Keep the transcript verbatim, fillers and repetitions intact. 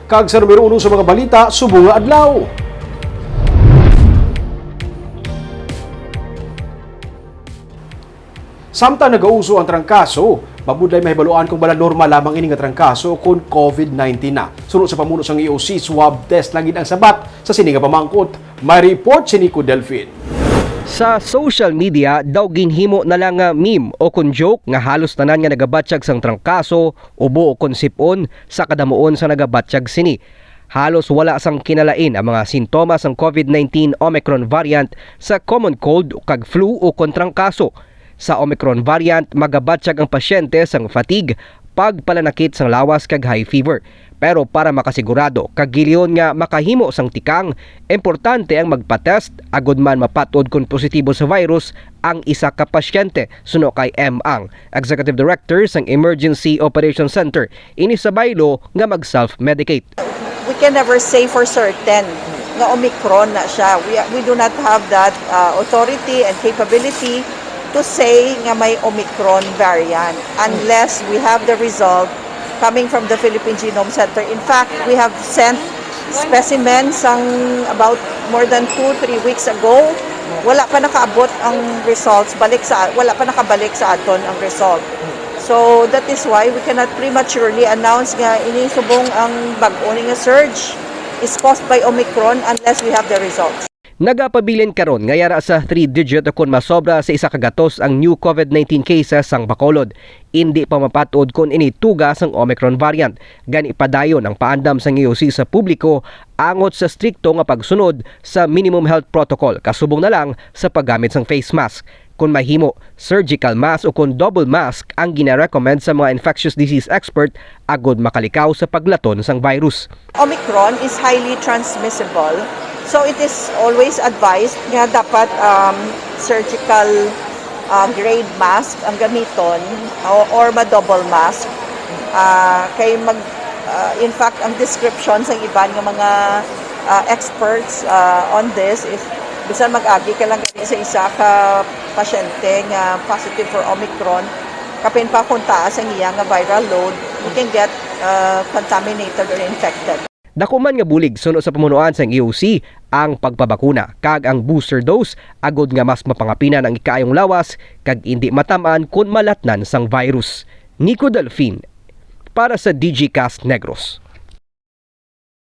Kag sa numero uno sa mga balita subong nga adlaw. Samtang nagauso ang trangkaso, mabudlay mahibaluan kung bala normal lamang ini nga trangkaso o kon COVID nineteen na. Suno sa pamuno sang E O C, swab test lang gid ang sabat sa sini nga pamangkot. May report si Nico Delfin. Sa social media, daw ginhimo na lang nga meme o kon joke nga halos tanan nga nagabatyag sang trangkaso, ubo o kon sip-on sa kadamuon sa nagabatyag sini. Halos wala sang kinalain ang mga sintomas sang COVID nineteen Omicron variant sa common cold kag flu o kon trangkaso. Sa Omicron variant, magabatyag ang pasyente sang fatigue, pagpalanakit sang lawas kag high fever. Pero para makasigurado kag gilyahon nga makahimo sang tikang, importante ang magpa-test agud man mapat-od kon positibo sa virus ang isa ka pasyente, suno kay M. Ang, Executive Director sang Emergency Operation Center, ini sa baylo nga mag-self-medicate. We can never say for certain nga Omicron na siya. We, we do not have that uh, authority and capability to say nga may Omicron variant unless we have the result coming from the Philippine Genome Center. In fact, we have sent specimens sang about more than two, three weeks ago. Wala pa nakaabot ang results, balik sa wala pa nakabalik sa aton ang result. So that is why we cannot prematurely announce nga ini subong ang bag-o ni nga surge is caused by Omicron unless we have the results. Nagapabilin karon nga yara sa three digit o kon masobra sa isa ka gatos ang new COVID nineteen cases sang Bacolod. Indi pa mapat-od kon ini tuga sang Omicron variant. Gani padayon ang paandam sang E O C sa publiko angot sa strikto nga pagsunod sa minimum health protocol, kasubong na lang sa paggamit sang face mask. Kon mahimo, surgical mask o kon double mask ang ginarecommend sa mga infectious disease expert agud makalikaw sa paglaton sang virus. Omicron is highly transmissible, so it is always advised nga dapat um, surgical uh, grade mask ang gamiton o or ma-double mask. Uh, kay mag uh, in fact ang description sa iban nga mga uh, experts uh, on this is bisan mag-agi ka lang gani sa isa ka pasyente nga positive for Omicron, kapin pa kung taas ang iya nga viral load, you can get uh, contaminated or infected. Dako man nga bulig suno sa pamunuan sang E O C ang pagpabakuna kag ang booster dose agod nga mas mapangapinan ang ikaayong lawas kag indi matam-an kon malatnan sang virus. Nico Delfin para sa Digicast Negros.